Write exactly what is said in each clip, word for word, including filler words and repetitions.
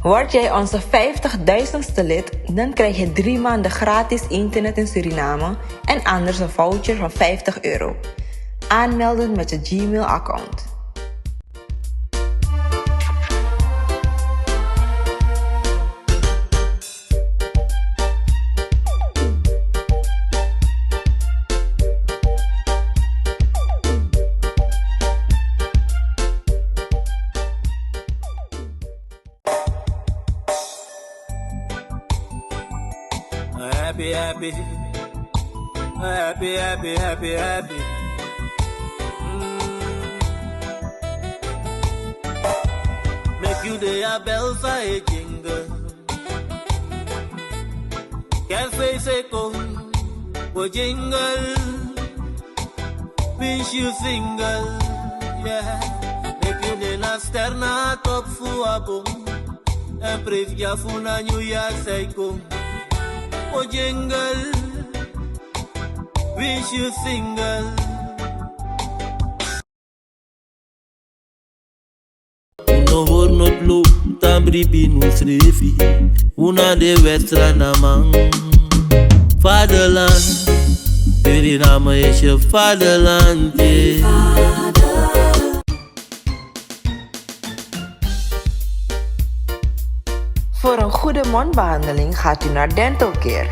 Word jij onze vijftigduizendste lid, dan krijg je drie maanden gratis internet in Suriname en anders een voucher van vijftig euro. Aanmelden met je Gmail-account. Happy, happy. Happy, happy, happy, happy. Mm. Make you dey a belsa e jingle. Kerstfeest e kon, we jingle. Pinch you single, yeah. Make you dey na ster na top fu a bom. En preef ya fu na New Year sai kon. O jingle, wish you single. Unu no hori noti lo, tan bribi nu srefi. Unu na de westra na man. Vaderland, Suriname is je vaderland, yeah. Voor een goede mondbehandeling gaat u naar Dental Care.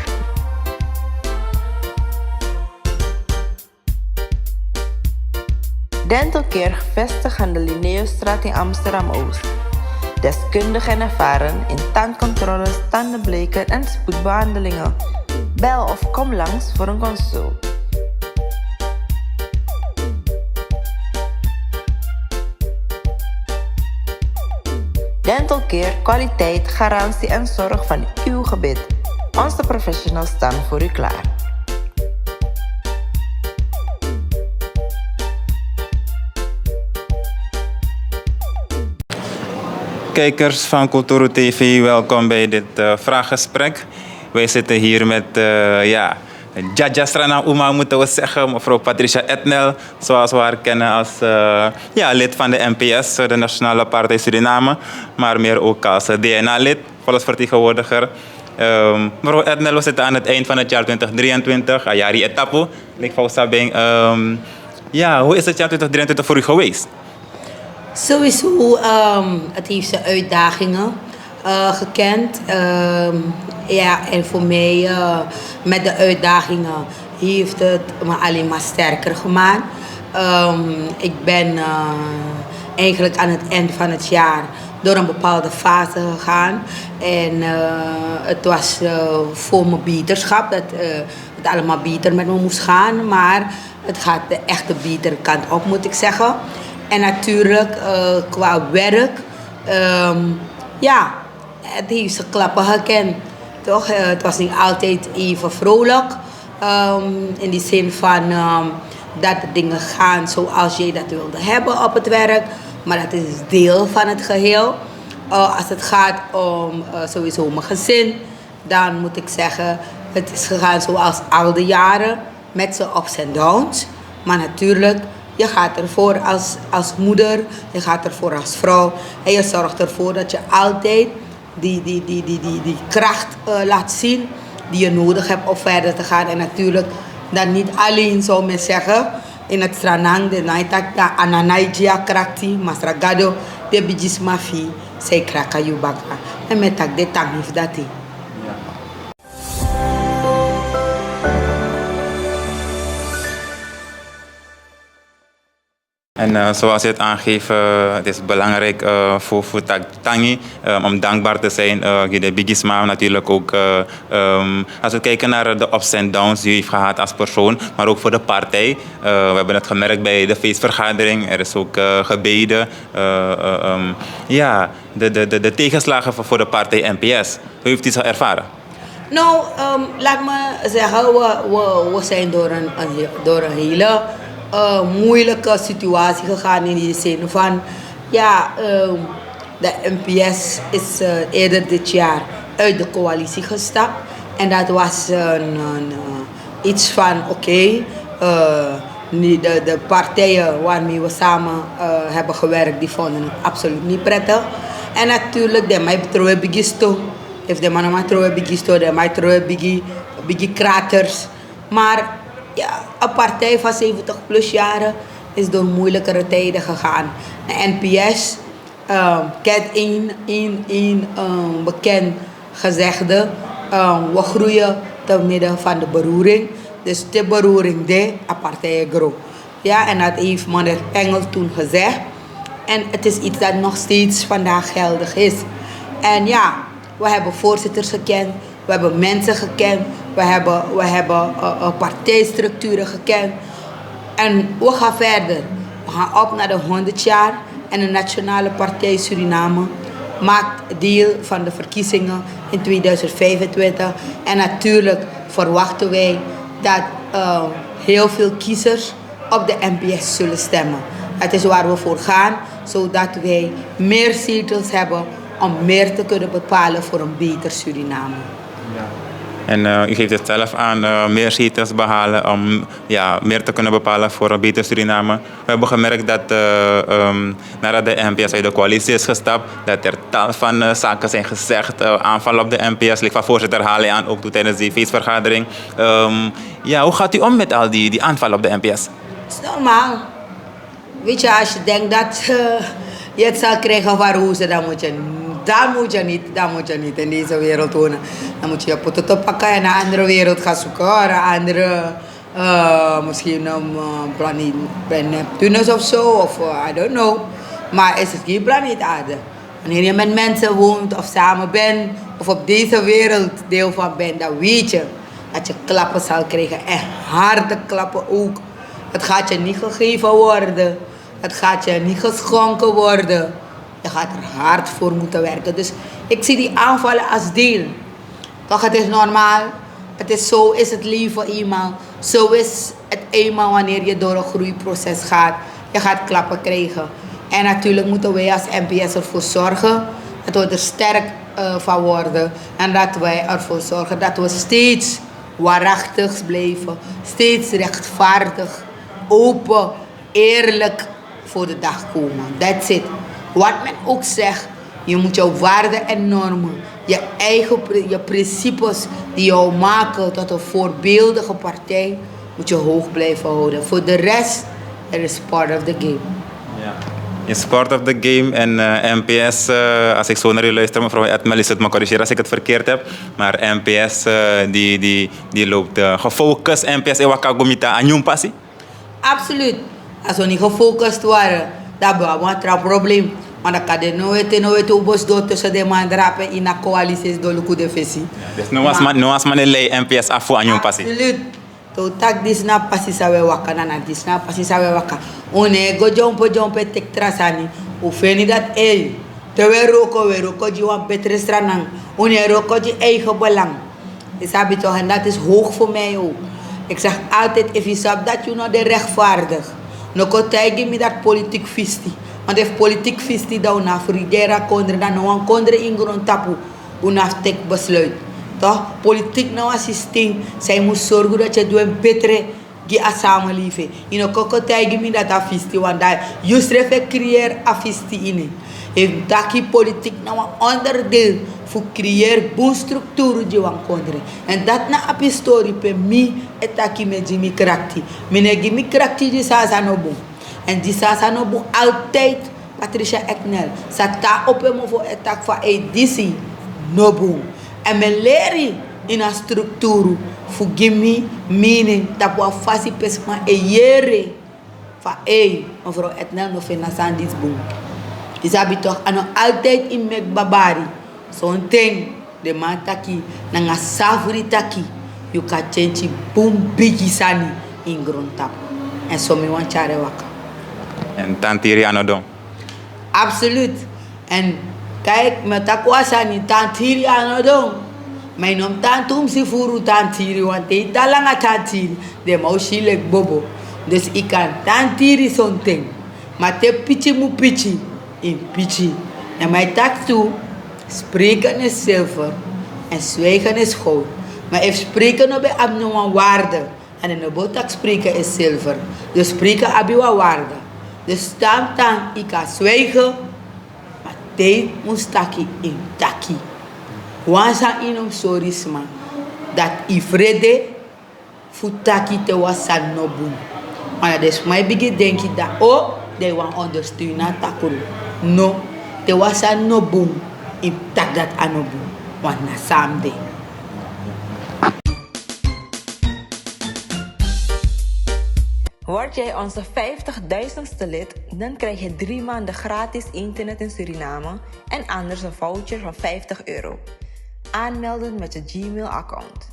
Dental Care, gevestigd aan de Linnaeusstraat in Amsterdam-Oost. Deskundig en ervaren in tandcontroles, tandenbleken en spoedbehandelingen. Bel of kom langs voor een consult. Dental Care, kwaliteit, garantie en zorg van uw gebit. Onze professionals staan voor u klaar. Kijkers van Kulturu T V, welkom bij dit eh, vraaggesprek. Wij zitten hier met eh, ja, Djadja Sranan Uma, moeten we zeggen, mevrouw Patricia Etnel, zoals we haar kennen als eh, ja, lid van de N P S, eh, de Nationale Partij Suriname, maar meer ook als eh, D N A-lid, volksvertegenwoordiger. Ehm, mevrouw Etnel, we zitten aan het eind van het jaar twintig drieëntwintig, Ayari Etapu, Lik Fausa Beng. Ehm, ja, hoe is het jaar twintig drieëntwintig voor u geweest? Sowieso, ehm, het heeft zijn uitdagingen eh, gekend. Ehm, ja, en voor mij, eh, met de uitdagingen, heeft het me alleen maar sterker gemaakt. Ehm, ik ben eh, eigenlijk aan het eind van het jaar door een bepaalde fase gegaan. En eh, het was eh, voor mijn beterschap dat eh, het allemaal beter met me moest gaan. Maar het gaat de echte betere kant op, moet ik zeggen. En natuurlijk eh, qua werk, ehm, ja, het heeft zijn klappen gekend. Toch? Eh, het was niet altijd even vrolijk. Ehm, in die zin van ehm, dat de dingen gaan zoals jij dat wilde hebben op het werk. Maar dat is deel van het geheel. Eh, als het gaat om eh, sowieso mijn gezin, dan moet ik zeggen, het is gegaan zoals al de jaren, met zijn ups en downs. Maar natuurlijk, je gaat ervoor als, als moeder, je gaat ervoor als vrouw. En je zorgt ervoor dat je altijd die, die, die, die, die, die kracht eh, laat zien die je nodig hebt om verder te gaan. En natuurlijk, dan niet alleen, zou men zeggen, in het Sranan, de Naitak, dan Ananaiji a krakti, Masra Gado, de Bigisma fi, zij kraken je baka. En met tak de tangi fu dati. En eh, zoals je het aangeeft, eh, het is belangrijk eh, voor, voor tak-, tangi eh, om dankbaar te zijn eh, gi de bigisma, natuurlijk ook eh, ehm, als we kijken naar de ups en downs die u heeft gehad als persoon, maar ook voor de partij. Eh, we hebben het gemerkt bij de feestvergadering, er is ook eh, gebeden. Eh, eh, ehm, ja, de, de, de, de tegenslagen voor, voor de partij N P S. Hoe heeft u ze ervaren? Nou, ehm, laat me zeggen, we, we, we zijn door een, een, door een hele eh, moeilijke situatie gegaan in die zin van, ja, ehm, de N P S is eh, eerder dit jaar uit de coalitie gestapt. En dat was een, een, eh, iets van, oké, eh, nu de, de partijen waarmee we samen eh, hebben gewerkt, die vonden het absoluut niet prettig. En natuurlijk, de mai trowe bigi sto. If de man man trowe bigi sto, de mai trowe bigi, bigi kraters. Maar ja, een partij van zeventig plus jaren is door moeilijkere tijden gegaan. De N P S ehm, kent een, een, een ehm, bekend gezegde. Ehm, we groeien te midden van de beroering. Dus de beroering, de apartheid grow. Ja, en dat heeft meneer Engel toen gezegd. En het is iets dat nog steeds vandaag geldig is. En ja, we hebben voorzitters gekend, we hebben mensen gekend, we hebben, we hebben eh, eh, partijstructuren gekend. En we gaan verder. We gaan op naar de honderd jaar. En de Nationale Partij Suriname maakt deel van de verkiezingen in tweeduizend vijfentwintig. En natuurlijk verwachten wij dat eh, heel veel kiezers op de N P S zullen stemmen. Dat is waar we voor gaan, zodat wij meer zetels hebben om meer te kunnen bepalen voor een beter Suriname. En eh, u geeft het zelf aan, eh, meer zetels behalen om ja, meer te kunnen bepalen voor een beter Suriname. We hebben gemerkt dat eh, ehm, nadat de N P S uit de coalitie is gestapt, dat er tal van eh, zaken zijn gezegd. Eh, aanvallen op de N P S, lik van voorzitter Hale aan ook doet tijdens die feestvergadering. Ehm, ja, hoe gaat u om met al die, die aanvallen op de N P S? Is normaal. Weet je, als je denkt dat eh, je het zal krijgen van rozen, dan moet je, dan moet je niet, dan moet je niet in deze wereld wonen. Dan moet je je pototo pakken en een andere wereld gaan zoeken, hoor. Een andere, eh, misschien een eh, planeet bij Neptunus of zo, of eh, I don't know. Maar is het geen planeet Aarde? Wanneer je met mensen woont of samen bent, of op deze wereld deel van bent, dan weet je dat je klappen zal krijgen. En harde klappen ook. Het gaat je niet gegeven worden. Het gaat je niet geschonken worden. Je gaat er hard voor moeten werken. Dus ik zie die aanvallen als deel. Toch, het is normaal. Het is, zo is het leven eenmaal. Zo is het eenmaal wanneer je door een groeiproces gaat. Je gaat klappen krijgen. En natuurlijk moeten wij als N P S ervoor zorgen dat we er sterk eh, van worden. En dat wij ervoor zorgen dat we steeds waarachtig blijven. Steeds rechtvaardig, open, eerlijk voor de dag komen. That's it. Wat men ook zegt, je moet je waarden en normen, je eigen pri- je principes die jou maken tot een voorbeeldige partij, moet je hoog blijven houden. Voor de rest, it is part of the game. It's part of the game en eh, N P S, eh, als ik zo naar u luister, mevrouw Edmel, is het me corrigeren als ik het verkeerd heb. Maar N P S, eh, die, die, die loopt eh, gefocust. N P S e waka go miti a nyun pasi. Absoluut. Als we niet gefocust waren, dan hebben we een tra probleem. Want dan kan de no weten, no weten hoe bos door tussen de man drapen in een coalitie is door luku de visie. Dus no was man, no was man e lei N P S af voor a nyun pasi. Absoluut. To tak disi na pasi san we waka, na na disi na pasi san we waka. Un no e go dyompo dyompo e teki tra sani. Un feni dati ei. Te we roko, we roko gi wan betre sranan. Un no e roko gi eigen belang. Yu sabi toch, en dat is hoog voor mij ook. Ik zeg altijd, efu yu sabi dati yu no de rechtvaardig, no kon taigi mi dati politiek fisti. Want efu politiek fisti, dan un no abi fu regeer a kondre, dan no wan kondre ini grontapu. Un no abi fu teki besluit. Toch, politiek na wan systeem san yu mus sorgu dati yu e du en betre gi a samenleving. Yu no kon kon taigi mi dati a fisti, want dan yusrefi e creëer a fisti ini. Efu mi taki, politiek na wan onderdeel fu creëer bun structuur gi wan kondre. En dati na a pistori pe mi e taki mi e gi mi krakti. Mi no e gi mi krakti gi san san no bun. En gi san san no bun, altijd Patricia Eknel sa tan opo en mofo e taki fa ei, disi no bun. En mi e leri ini a strukturu fu gi mi meaning tapu a fasi pe sma e yere fa ei, mevrouw Etnel no feni a sani disi bun. Yu sabi toch, a no altijd yu meki babari. Sonten den man taki nanga safri taki yu kan tyentyi bun bigi sani ini grontapu. En so mi wani tyari en waka. En tan tiri a no don. Absoluut. En kijk, mi o taki wan sani, tan tiri a no don. Ma yu no mus tan tumsi furu tan tiri, want te yu tan langa tan tiri, den man o si yu leki bobo. Dus yu kan tan tiri sonten. Ma te piki mu piki, yu mus piki. En mi e taki tu, spreken is zilver en zwijgen is goud. Ma efu spreken no ben abi no wan waarde, dan den no bo taki spreken is zilver. Dus spreken abi wan waarde. Dus tan tan yu kan zwijgen, ma Te yu mus taki, yu mus taki. Wan sani yu no mus sori sma, dati yu frede fu taki te wan sani no bun. Ma na den sma e bigin denki dati, o, den e wani ondersteun a takru. No, te wan sani no bun, yu mus taki dati a no bun. Want na so a mus de. Word jij onze vijftigduizendste lid, dan krijg je drie maanden gratis internet in Suriname en anders een voucher van vijftig euro. Aanmelden met je Gmail-account.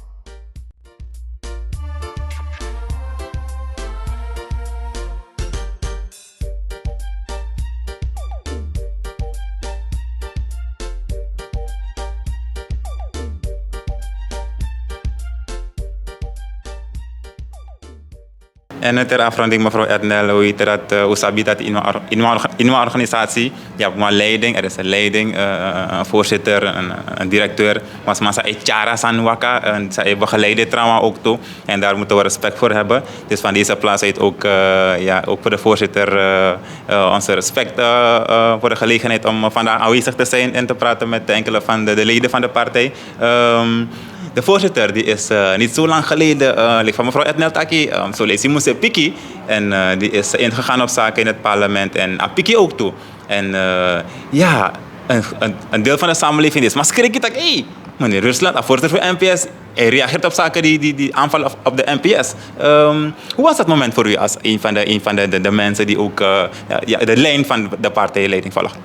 En ter afronding, mevrouw Etnel, we weten dat, eh, u sabi dat in een or-, in een orga-, in een organisatie, je hebt een leiding, er is een leiding, eh, een voorzitter, een, een directeur, maar sma sa e tyari san waka, en sa e begeleiden trauma ook toe. En daar moeten we respect voor hebben. Dus van deze plaats uit ook, eh, ja, ook voor de voorzitter, eh, eh, onze respect, eh, eh, voor de gelegenheid om vandaag aanwezig te zijn en te praten met enkele van de, de leden van de partij. Ehm, de voorzitter, die is, eh, niet zo lang geleden, eh, lid van mevrouw Etnel taki, ehm, zo lees hij moest piki. En, eh, die is ingegaan op zaken in het parlement en a piki ook toe. En, eh, ja, een, een, een deel van de samenleving is maar schrik. Ik dacht, hey, meneer Rusland, a voorzitter van N P S, hij reageert op zaken die, die, die aanvallen op, op de N P S. Ehm, hoe was dat moment voor u als een van de, een van de, de, de mensen die ook, eh, ja, ja, de lijn van de partijleiding volgt?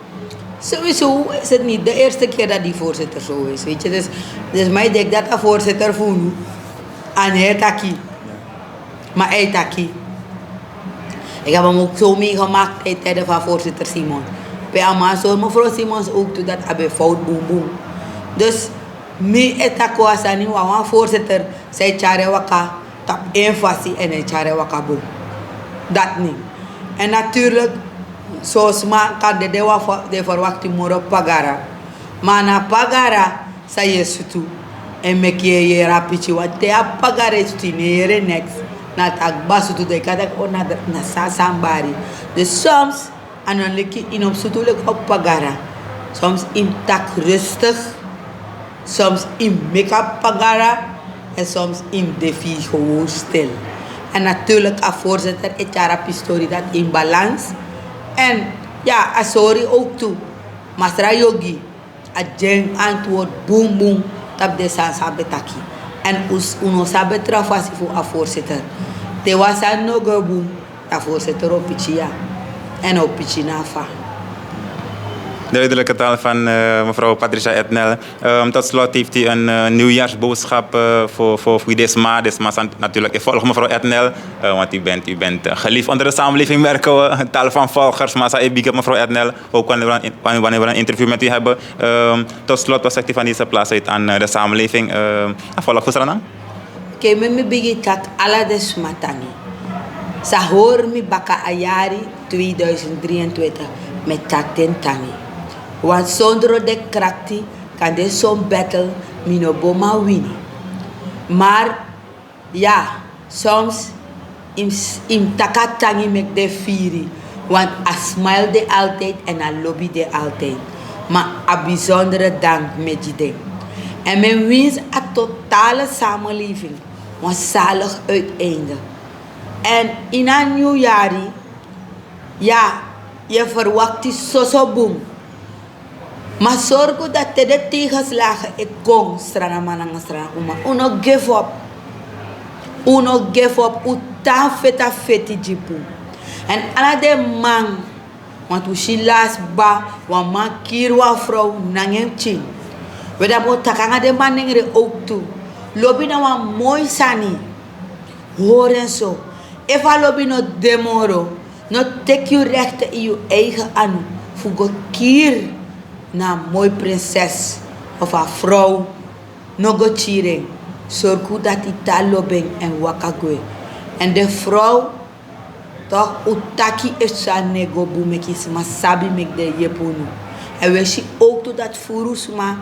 Sowieso is het niet de eerste keer dat die voorzitter zo is, weet je. Dus, dus maar ik denk dat de voorzitter voelt aan het taki. Maar hij taki. Ik heb hem ook zo meegemaakt in tijden van voorzitter Simons. Bij Amazon, mevrouw Simons ook, toen dat a ben fout boem boem. Dus mi e taki wan sani, wan voorzitter, zij tyari waka tapu en fasi en hij tyari waka boem. Dat niet. En natuurlijk, so sma kan de, de wan fu den verwakti moro pagara. Ma na pagara san yu e sutu, en meki yu e yere a piki, want te a pagara e sutu, yu no e yere neks. Na taki basutu, dan yu kan taki, o, na dra-, na san san bari. Dus soms a no leki, yu no mus sutu leki wan pagara. Soms yu mus taki rustig. Soms yu mus meki a pagara. En soms yu mus de fu yu gewoon stil. En natuurlijk, a voorzitter e tyari a piki sori dati in balans. En ja, a sori ook toe. Masra Yogi, a gi en antwoord boem boem tapu den sani san a ben taki. En un s-, un no sabi tra fasi fu a voorzitter. Te wan sani no go boem, a voorzitter o piki ya. En a o piki na fa. Duidelijke taal van, eh, mevrouw Patricia Etnel. Ehm, tot slot, heeft u een, eh, nieuwjaarsboodschap, eh, voor, voor, voor deze maand? Deze maand zijn natuurlijk, ik volg mevrouw Etnel, eh, want u bent, u bent, eh, geliefd onder de samenleving, merken we. Tal van volgers, maar zij big up mevrouw Etnel. Ook wanneer we een, wanneer, wanneer we een interview met u hebben. Ehm, tot slot, wat zegt u van deze plaats uit aan, eh, de samenleving? Ehm, a volg Fusrana? Oké, mi, mi bigin taki ala den sma tangi. San hori mi baka a yari tweeduizend drieëntwintig, mi e taki den tangi. Want sondro den krakti, kande son battle, mi no bo man wini. Maar ja, soms yu mus, yu mus taki a tangi meki den firi, want a smile de altijd en a lobi de altijd. Ma a bijzondere dank mi e gi den. En mi e winsi a totale samenleving wan zalig uiteinde. En ini a nyun yari, ya, yu e verwakti soso bun. Ma sorgu dati te den tegenslagen e kon, Sranaman nanga Sranauma, un no give up. Un no give up, un tan feti a feti gi bun. En ala den man, want un si lasi kba, wan man kiri wan frow nanga en pikin. We, dan mi o taki nanga den manengre ook tu. Lobi na wan moi sani. Hori en so. Efu a lobi no de moro, no teki yu rechten in yu eigen anu fu go kiri na a moi prinses of a frow. No go kiri en. Sorgu dati yu tan lobi en èn waka gwe. Èn den frow, toch, un taki efu sani no e go bun, meki sma sabi, meki den yepi unu. Èn wi e si ook tu dati furu sma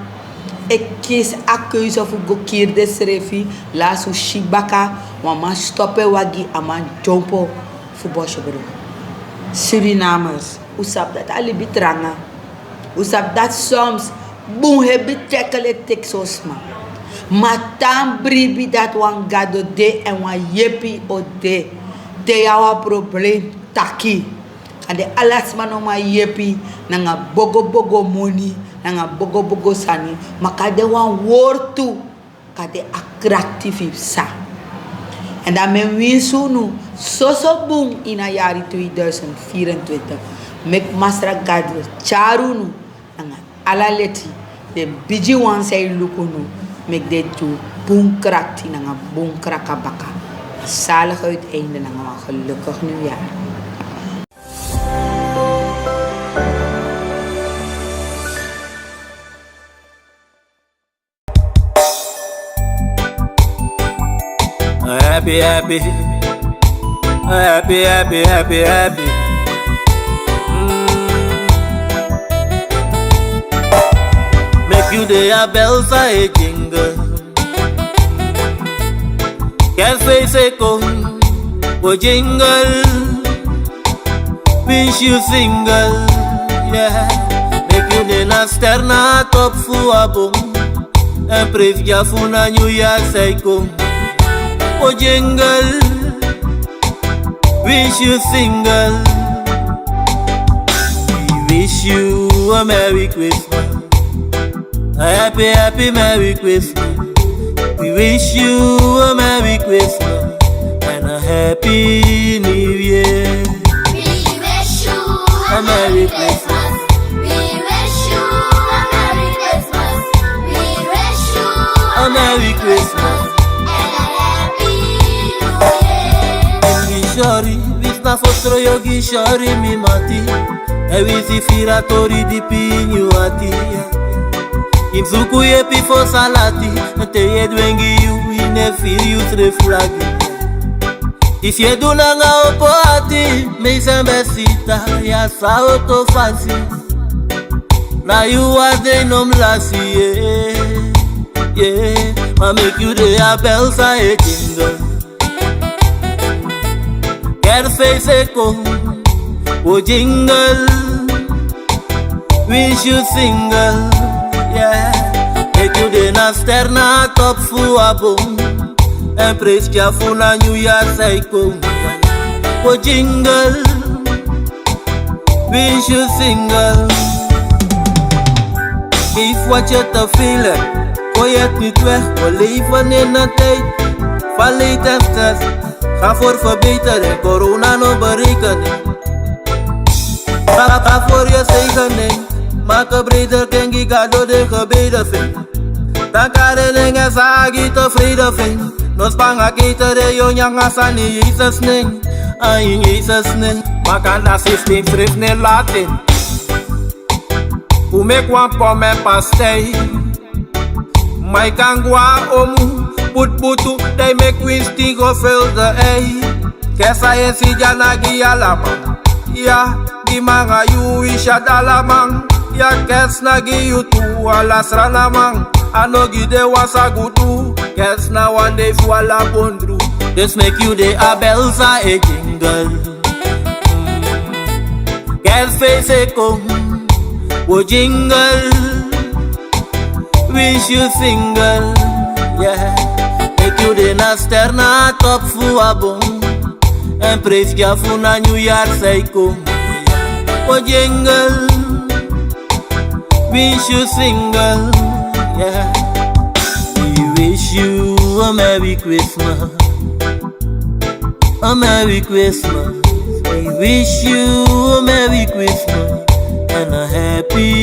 e kisi a keuze fu go kiri densrefi. Lasi un si baka wan man stop en wagi, a man dyompo fu Bosjebrug. Surinamers, un sabi dati a libi tranga. Un sabi dati soms bun hebi teki leteki so sma. Ma tan bribi dati wan gado de èn wan yepi o de. Te yu abi wan problem, taki. Kande ala sma no man yepi nanga bogobogo moni, nanga bogobogo sani. Ma kande wan wortu kande a krakti fu yu psa. Èn dan mi e winsi unu soso bun ini a yari tweeduizend vierentwintig. Meki Masra Gado tyari unu nanga ala leti, den bigi wan san e luku unu, meki den du bun krakti nanga bun krakabaka. Zalig uiteinde nanga wan gelukkig nieuwjaar. Happy, happy. Happy, happy, happy, happy. Mm. Make you dey a belsa e jingle. Kerstfeest e kon, o jingle. Winsi yu single, yeah. Make yu de na ster na a top fu a bom. Èn prijs gi a fu na nyuyari san e kon. O jingle. Winsi yu single. We wish you a Merry Christmas. A happy, happy Merry Christmas. We wish you a Merry Christmas and a Happy New Year. We wish you a Merry Christmas. We wish you a Merry Christmas. We wish you a Merry Christmas and a Happy New Year. Yu sorry, wi sna fo stroyo gi sorry, mi mati. Èn wi si firi a tori dipi ini yu ati. Yu mus luku yepi fosi a lati. Te yu e dwengi yu, yu no e firi yusrefi lagi. Disi yu e du nanga opo ati. Mei sembesita, ya sa oto fasi. Na yu a dei no mus lasi, yeah, yeah. Ma meki yu de a belsa e jingle. Kerstfeest e kon, o jingle. Winsi yu single, yeah. Meki yu de na ster na a top fu a bom. Èn prijs gi a fu na nyuyari san e kon. O jingle. Winsi yu single. Geef wat je te veel hebt, gooi het niet weg. We leven in een tijd van leed en stress. Ga voor verbetering, corona no berekening. Ga, ga voor je zegening, maak een breder kring, gi Gado den gebeden vindt. Dan kan redding en sagi tevreden vindt. No span a keten de yo nyanga sani Jesus nen. A in Jesus nen. Makanda systeem srefi no e laten. Un meki wan pom èn pastei. Ma yu kan go na omu, butubutu, dan yu meki winsi go fil de ei. Kerst a yu e si dya na gi yu alaman. Ya, gi mi nanga yu winsi a de alaman. Ya, kerst na gi yu tu ala sranaman. A no gi den wan sa gudu. Kerst na wan dei fu ala bondru. Dus meki yu de a belsa e jingle. Kerstfeest e kon, o jingle. Winsi yu single, yeah. Meki yu de na ster na a top fu a bom. Èn prijs gi a fu na nyuyari san e kon. O jingle. Winsi yu single, yeah. We wish you a Merry Christmas. A Merry Christmas. We wish you a Merry Christmas and a Happy